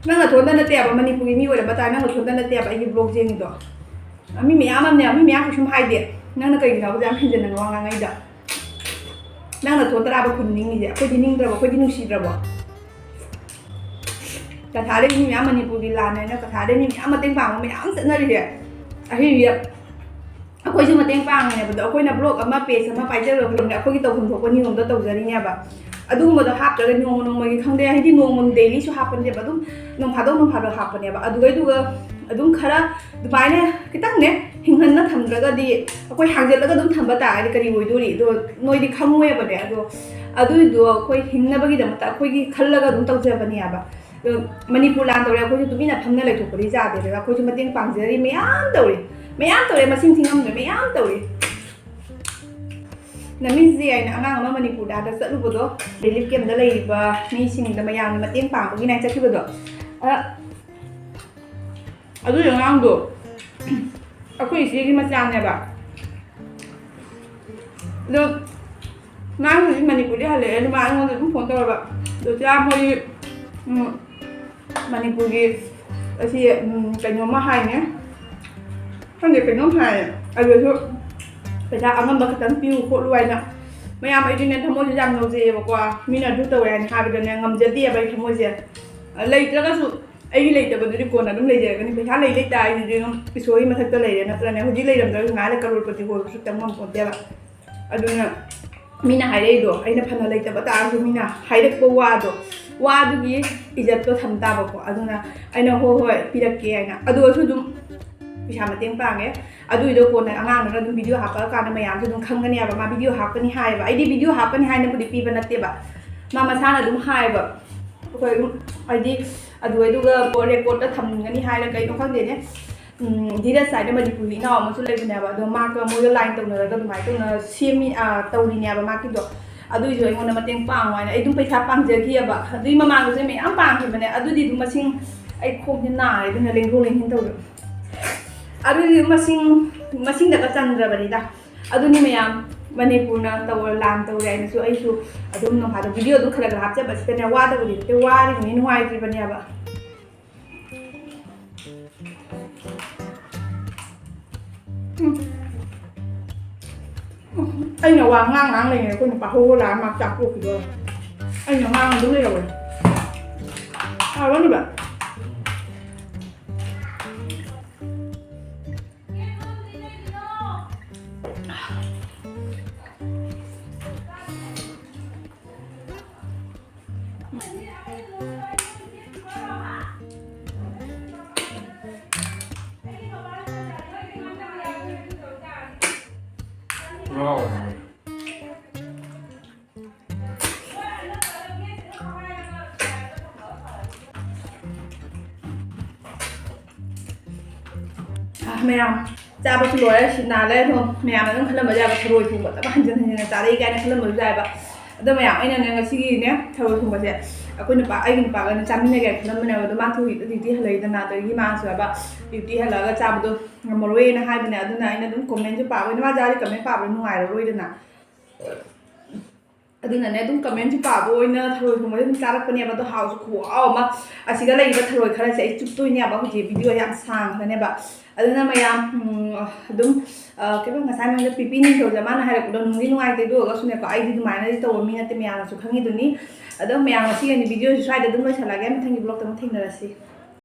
ꯅꯪ ꯅꯊꯣꯟꯗ ꯅꯠꯇꯦꯕ, ꯃꯅꯤꯄꯨꯔꯒꯤ ꯃꯤ ꯑꯣꯏꯔꯝꯕ ꯇꯥꯔꯦ, ꯅꯪ ꯅꯊꯣꯟꯗ ꯅꯠꯇꯦꯕ ꯑꯩꯒꯤ ꯕ꯭ꯂꯣꯛ ꯌꯦꯡꯉꯤꯗꯣ꯫ ꯃꯤ ꯃꯌꯥꯝ ꯑꯃꯅꯦ, ꯃꯤ ꯃꯌꯥꯝ ꯀꯩꯁꯨꯝ ꯍꯥꯏꯗꯦ꯫ ꯅꯪꯅ ꯀꯩꯒꯤꯅꯣ ꯍꯥꯏꯕꯗ ꯌꯥꯝ ꯍꯦꯟꯖꯤꯟꯅ ꯋꯥ ꯉꯥꯡꯉꯛꯏꯗꯣ? ꯅꯪ ꯅꯊꯣꯟ ꯇꯔꯥꯕ ꯈꯨꯟ ꯅꯤꯡꯉꯤꯁꯦ? ꯑꯩꯈꯣꯏꯗꯤ ꯅꯤꯡꯗ꯭ꯔꯕꯣ? ꯑꯩꯈꯣꯏꯗꯤ ꯅꯨꯡꯁꯤꯗ꯭ꯔꯕꯣ? ꯀꯊꯥꯗꯩ ꯃꯤ ꯃꯌꯥꯝ ꯃꯅꯤꯄꯨꯔꯒꯤ ꯂꯥꯟ ꯍꯥꯏꯅ ꯀꯊꯥꯗꯩ ꯃꯤ ꯃꯌꯥꯝ ꯃꯇꯦꯡ ꯄꯥꯡꯕ ꯃꯌꯥꯝ ꯆꯠꯅꯔꯤꯁꯦ꯫ ꯑꯍꯤꯡꯁꯦ ꯑꯩꯈꯣꯏꯁꯨ ꯃꯇꯦꯡ ꯄꯥꯡꯉꯦꯕ꯫ ꯑꯗꯣ ꯑꯩꯈꯣꯏꯅ ꯕ꯭ꯂꯣꯛ ꯑꯃ, ꯄꯦꯖ ꯑꯃ ꯄꯥꯏꯖꯔꯨꯕ ꯈꯨꯗꯤꯡꯗ ꯑꯩꯈꯣꯏꯒꯤ ꯇꯧꯐꯝ ꯊꯣꯛꯄ ꯅꯤꯌꯣꯝꯗꯣ ꯇꯧꯖꯔꯤꯅꯦꯕ꯫ ꯑꯗꯨꯒꯨꯝꯕꯗꯣ ꯍꯥꯞꯇ꯭ꯔꯒ ꯅꯣꯡꯃ ꯅꯣꯡꯃꯒꯤ ꯈꯪꯗꯦ, ꯍꯥꯏꯗꯤ ꯅꯣꯡꯃ ꯗꯦꯂꯤꯁꯨ ꯍꯥꯞꯄꯅꯦꯕ, ꯑꯗꯨꯝ ꯅꯣꯡ ꯐꯥꯗꯣꯛ ꯅꯣꯡ ꯐꯥꯗꯣꯛ ꯍꯥꯞꯄꯅꯦꯕ꯫ ꯑꯗꯨꯒꯩꯗꯨꯒ ꯑꯗꯨꯝ ꯈꯔ ꯑꯗꯨꯃꯥꯏꯅ ꯈꯤꯇꯪꯅꯦ ꯍꯤꯡꯍꯟꯅ ꯊꯝꯗ꯭ꯔꯒꯗꯤ, ꯑꯩꯈꯣꯏ ꯍꯥꯡꯖꯜꯂꯒ ꯑꯗꯨꯝ ꯊꯝꯕ ꯇꯥꯔꯒꯗꯤ ꯀꯔꯤ ꯑꯣꯏꯗꯣꯔꯤ? ꯑꯗꯣ ꯅꯣꯏꯗꯤ ꯈꯪꯉꯣꯏꯕꯅꯦ꯫ ꯑꯗꯣ ꯑꯗꯨꯏꯗꯣ ꯑꯩꯈꯣꯏ ꯍꯤꯡꯅꯕꯒꯤꯗꯃꯛꯇ ꯑꯩꯈꯣꯏꯒꯤ ꯈꯜꯂꯒ ꯑꯗꯨꯝ ꯇꯧꯖꯕꯅꯦꯕ꯫ ꯑꯗꯣ ꯃꯅꯤꯄꯨꯔ ꯂꯥꯟ ꯇꯧꯔꯦ, ꯑꯩꯈꯣꯏꯁꯨ ꯇꯨꯃꯤꯟꯅ ꯐꯝꯅ ꯂꯩꯊꯣꯛꯄꯗꯤ ꯌꯥꯗꯦꯗꯅ, ꯑꯩꯈꯣꯏꯁꯨ ꯃꯇꯦꯡ ꯄꯥꯡꯖꯔꯤ, ꯃꯌꯥꯝ ꯇꯧꯔꯤ, ꯃꯌꯥꯝ ꯇꯧꯔꯦ, ꯃꯁꯤꯡ ꯊꯤꯉꯝꯗ꯭ꯔꯦ, ꯃꯌꯥꯝ ꯇꯧꯔꯤ꯫ ꯅꯃꯤꯠꯁꯦ ꯑꯩꯅ ꯑꯉꯥꯡ ꯑꯃ ꯃꯅꯤꯄꯨꯔꯗ ꯍꯟꯗꯛ ꯆꯠꯂꯨꯕꯗꯣ, ꯔꯤꯂꯤꯐ ꯀꯦꯝꯗ ꯂꯩꯔꯤꯕ ꯃꯤꯁꯤꯡꯗ ꯃꯌꯥꯝꯒꯤ ꯃꯇꯦꯡ ꯄꯥꯡꯕꯒꯤ ꯅꯥꯏ ꯆꯠꯈꯤꯕꯗꯣ, ꯑ, ꯑꯗꯨꯒꯤ ꯑꯉꯥꯡꯗꯣ ꯑꯩꯈꯣꯏ ꯏꯆꯦꯒꯤ ꯃꯆꯥꯅꯦꯕ꯫ ꯑꯗꯣ ꯃꯥ ꯍꯧꯖꯤꯛ ꯃꯅꯤꯄꯨꯔꯗꯤ ꯍꯜꯂꯛꯑꯦ꯫ ꯑꯗꯨ ꯃꯥ ꯑꯩꯉꯣꯟꯗ ꯑꯗꯨꯝ ꯐꯣꯟ ꯇꯧꯔꯕ, "ꯗꯣꯆꯥ, ꯃꯣꯏ, ꯎꯝ, ꯃꯅꯤꯄꯨꯔꯒꯤ ꯑꯁꯤ, ꯎꯝ, ꯀꯩꯅꯣꯝꯃ ꯍꯥꯏꯅꯦ, ꯈꯪꯗꯦ, ꯀꯩꯅꯣꯝ ꯍꯥꯏꯌꯦ꯫ ꯑꯗꯨꯁꯨ ꯄꯩꯁꯥ ꯑꯉꯝꯕ ꯈꯤꯇꯪ ꯄꯤꯌꯨ ꯈꯣꯠꯂꯨ" ꯍꯥꯏꯅ꯫ ꯃꯌꯥꯝ, ꯑꯩꯗꯤꯅꯦ, ꯊꯃꯣꯏꯁꯦ ꯌꯥꯝ ꯅꯧꯖꯩꯌꯦꯕꯀꯣ꯫ ꯃꯤꯅ ꯑꯗꯨ ꯇꯧꯋꯦ ꯍꯥꯏꯅ ꯍꯥꯏꯕꯗꯅꯦ, ꯉꯝꯖꯗꯦꯕ ꯑꯩ ꯊꯃꯣꯏꯁꯦ꯫ ꯂꯩꯇ꯭ꯔꯒꯁꯨ ꯑꯩꯒꯤ ꯂꯩꯇꯕꯗꯨꯗꯤ ꯀꯣꯟꯅ ꯑꯗꯨꯝ ꯂꯩꯖꯔꯒꯅꯤ꯫ ꯄꯩꯁꯥ ꯂꯩ ꯂꯩꯇ ꯑꯩꯗꯤ ꯑꯗꯨꯝ ꯏꯁꯣꯔꯒꯤ ꯃꯊꯛꯇ ꯂꯩꯔꯦ ꯅꯠꯇ꯭ꯔꯅꯦ꯫ ꯍꯧꯖꯤꯛ ꯂꯩꯔꯝꯗ꯭ꯔꯒꯁꯨ ꯉꯥꯏꯍꯥꯛ ꯂꯩ ꯀꯔꯣꯔꯄꯇꯤ ꯑꯣꯏꯕꯁꯨ ꯇꯝ ꯉꯝꯄꯣꯟꯇꯦꯕ꯫ ꯑꯗꯨꯅ ꯃꯤꯅ ꯍꯥꯏꯔꯛꯏꯗꯣ, ꯑꯩꯅ ꯐꯅ ꯂꯩꯇꯕ ꯇꯥꯔꯁꯨ ꯃꯤꯅ ꯍꯥꯏꯔꯛꯄ ꯋꯥꯗꯣ, ꯋꯥꯗꯨꯒꯤ ꯏꯖꯠꯇꯣ ꯊꯝ ꯇꯥꯕꯀꯣ꯫ ꯑꯗꯨꯅ ꯑꯩꯅ "ꯍꯣꯏ, ꯍꯣꯏ, ꯄꯤꯔꯛꯀꯦ" ꯍꯥꯏꯅ꯫ ꯑꯗꯨ ꯑꯣꯏꯔꯁꯨ ꯑꯗꯨꯝ ꯄꯩꯁꯥ ꯃꯇꯦꯡ ꯄꯥꯡꯉꯦ꯫ ꯑꯗꯨꯏꯗꯣ ꯀꯣꯟꯅ ꯑꯉꯥꯡꯗꯨꯅ ꯑꯗꯨꯝ ꯚꯤꯗꯤꯑꯣ ꯍꯥꯞꯄꯛꯑꯀꯥꯟꯗ ꯃꯌꯥꯝꯁꯨ ꯑꯗꯨꯝ ꯈꯪꯒꯅꯦꯕ꯫ ꯃꯥ ꯚꯤꯗꯤꯑꯣ ꯍꯥꯞꯀꯅꯤ ꯍꯥꯏꯌꯦꯕ꯫ ꯑꯩꯗꯤ ꯚꯤꯗꯤꯑꯣ ꯍꯥꯞꯀꯅꯤ ꯍꯥꯏꯅꯕꯨꯗꯤ ꯄꯤꯕ ꯅꯠꯇꯦꯕ, ꯃꯥ ꯃꯁꯥꯅ ꯑꯗꯨꯝ ꯍꯥꯏꯌꯦꯕ꯫ ꯑꯩꯈꯣꯏ ꯑꯗꯨꯝ, ꯍꯥꯏꯗꯤ, ꯑꯗꯨ ꯑꯗꯨꯒ ꯔꯦꯀꯣꯔꯗꯇ ꯊꯝꯒꯅꯤ ꯍꯥꯏꯔ ꯀꯩꯅꯣ ꯈꯪꯗꯦꯅꯦ꯫ ꯎꯝ, ꯙꯤꯔꯖ ꯍꯥꯏꯅ ꯃꯅꯤꯄꯨꯔꯒꯤ ꯏꯅꯥꯎ ꯑꯃꯁꯨ ꯂꯩꯕꯅꯦꯕ꯫ ꯑꯗꯣ ꯃꯥꯒ ꯃꯣꯏꯒ ꯂꯥꯏꯟ ꯇꯧꯅꯔꯒ ꯑꯗꯨꯃꯥꯏꯅ ꯇꯧꯅ ꯁꯦꯝꯃꯤ, ꯑ, ꯇꯧꯔꯤꯅꯦꯕ ꯃꯥꯒꯤꯗꯣ꯫ ꯑꯗꯨꯏꯁꯨ ꯑꯩꯉꯣꯟꯗ ꯃꯇꯦꯡ ꯄꯥꯡꯉꯣ ꯍꯥꯏꯅ ꯑꯩ ꯑꯗꯨꯝ ꯄꯩꯁꯥ ꯄꯥꯡꯖꯈꯤꯑꯕ꯫ ꯑꯗꯨꯏ ꯃꯃꯥꯡꯗꯁꯨ ꯑꯩ ꯃꯌꯥꯝ ꯄꯥꯡꯈꯤꯕꯅꯦ꯫ ꯑꯗꯨꯗꯤ ꯑꯗꯨꯝ ꯃꯁꯤꯡ, ꯑꯩ ꯈꯣꯡꯁꯦ ꯅꯥꯔꯦ ꯑꯗꯨꯅ ꯂꯦꯡꯊꯣꯛ ꯂꯦꯡꯁꯤꯟ ꯇꯧꯕꯗꯣ꯫ ꯑꯗꯨꯗꯤ ꯃꯁꯤꯡ, ꯃꯁꯤꯡꯗꯒ ꯆꯟꯗ꯭ꯔꯕꯅꯤꯗ꯫ ꯑꯗꯨꯅꯤ ꯃꯌꯥꯝ, ꯃꯅꯤꯄꯨꯔꯅ ꯇꯧꯔ ꯂꯥꯟ ꯇꯧꯔꯦ ꯍꯥꯏꯅꯁꯨ ꯑꯩꯁꯨ ꯑꯗꯨꯝ ꯅꯣꯡꯐꯥꯗꯣꯛ ꯚꯤꯗꯤꯑꯣ ꯑꯗꯨꯝ ꯈꯔ ꯈꯔ ꯍꯥꯞꯆꯕꯁꯤꯗꯅꯦ, ꯋꯥꯗꯕꯨꯗꯤ ꯅꯠꯇꯦ, ꯋꯥꯔꯤꯕꯅꯤ, ꯅꯨꯡꯉꯥꯏꯇ꯭ꯔꯤꯕꯅꯦꯕ꯫ ꯎꯝ꯫ ꯎꯝ꯫ ꯑꯩꯅ ꯋꯥ ꯉꯥꯡ ꯉꯥꯡ ꯂꯩꯉꯩ ꯑꯩꯈꯣꯏ ꯅꯨꯄꯥ ꯍꯧꯒꯠꯂꯛꯑ ꯃꯥ ꯆꯥꯛ ꯇꯣꯛꯈꯤꯗꯣꯔꯦ꯫ ꯑꯩꯅ ꯉꯥꯡ ꯑꯗꯨꯝ ꯂꯩꯔꯕꯅꯦ꯫ ꯍꯥꯎꯔꯅꯤꯕ꯫ ꯑꯥ, ꯃꯌꯥꯝ, ꯆꯥꯕꯁꯨ ꯂꯣꯏꯔꯦ, ꯁꯤꯠ ꯅꯥꯜꯂꯦ꯫ ꯑꯗꯣ ꯃꯌꯥꯝꯅ ꯑꯗꯨꯝ ꯈꯜꯂꯝꯕ ꯌꯥꯕ, ꯊꯔꯣꯏ ꯊꯣꯡꯕ ꯑꯗꯨꯝ ꯍꯟꯖꯤꯟ ꯍꯟꯖꯤꯟꯅ ꯆꯥꯔꯛꯏ ꯀꯥꯏꯅ ꯈꯜꯂꯝꯕꯁꯨ ꯌꯥꯏꯕ꯫ ꯑꯗꯣ ꯃꯌꯥꯝ, ꯑꯩꯅꯅꯦ ꯉꯁꯤꯒꯤꯅꯦ ꯊꯔꯣꯏ ꯊꯣꯡꯕꯁꯦ ꯑꯩꯈꯣꯏ ꯅꯨꯄꯥ, ꯑꯩꯒꯤ ꯅꯨꯄꯥꯒꯅꯦ ꯆꯥꯃꯤꯟꯅꯒꯦ ꯈꯜꯂꯝꯕꯅꯦꯕ꯫ ꯑꯗꯣ ꯃꯥꯁꯨ ꯍꯧꯖꯤꯛꯇ ꯗ꯭ꯌꯨꯇꯤ ꯍꯜꯂꯛꯏꯗꯅ, ꯑꯗꯒꯤ ꯃꯥꯁꯨ ꯍꯥꯏꯕ ꯗ꯭ꯌꯨꯇꯤ ꯍꯜꯂꯛꯑꯒ ꯆꯥꯕꯗꯣ ꯉꯝꯃꯔꯣꯏꯅ ꯍꯥꯏꯕꯅꯦ꯫ ꯑꯗꯨꯅ ꯑꯩꯅ ꯑꯗꯨꯝ ꯀꯣꯃꯦꯟꯁꯨ ꯄꯥꯕ, ꯃꯥ ꯆꯥꯔꯗꯤ ꯀꯃꯦꯟ ꯄꯥꯕ ꯅꯨꯡꯉꯥꯏꯔꯔꯣꯏꯗꯅ꯫ ꯑꯗꯨꯅꯅꯦ, ꯑꯗꯨꯝ comment ꯁꯨ ꯄꯥꯕ ꯑꯣꯏꯅ ꯊꯔꯣꯏ ꯊꯣꯡꯕꯁꯦ ꯑꯗꯨꯝ ꯆꯥꯔꯛꯄꯅꯦꯕ꯫ ꯑꯗꯣ ꯍꯥꯎꯁꯨ ꯈꯨꯍꯥꯎ ꯑꯃ꯫ ꯑꯁꯤꯗ ꯂꯩꯔꯤꯕ ꯊꯔꯣꯏ ꯈꯔꯁꯦ ꯑꯩ ꯆꯨꯞꯇꯣꯏꯅꯦꯕ꯫ ꯍꯧꯖꯤꯛ video ꯌꯥꯝ ꯁꯥꯡꯈ꯭ꯔꯅꯦꯕ꯫ ꯑꯗꯨꯅ ꯃꯌꯥꯝ, ꯎꯝ, ꯑꯗꯨꯝ, ꯑ, ꯀꯩꯅꯣ, ꯉꯁꯥꯏ ꯃꯌꯥꯝꯗ ꯄꯤꯄꯤ ꯅꯤꯡꯊꯧꯖ ꯃꯥꯅ ꯍꯥꯏꯔꯛꯄꯗꯣ ꯅꯨꯡꯗꯤ ꯅꯨꯡꯉꯥꯏꯇꯦ꯫ ꯑꯗꯨ ꯑꯣꯏꯔꯒꯁꯨꯅꯦꯀꯣ, ꯑꯩꯗꯤ ꯑꯗꯨꯃꯥꯏꯅꯗꯤ ꯇꯧꯕ ꯃꯤ ꯅꯠꯇꯦ, ꯃꯌꯥꯝꯅꯁꯨ ꯈꯪꯉꯤꯗꯨꯅꯤ꯫ ꯑꯗꯣ ꯃꯌꯥꯝ, ꯉꯁꯤꯒꯤ ꯑꯣꯏꯅ video ꯁꯦ ꯁ꯭ꯋꯥꯏꯗ ꯑꯗꯨꯝ ꯂꯣꯏꯁꯤꯜꯂꯒꯦ꯫ ꯃꯊꯪꯒꯤ vlog ꯇ ꯑꯃꯨꯛ ꯊꯦꯡꯅꯔꯁꯤ꯫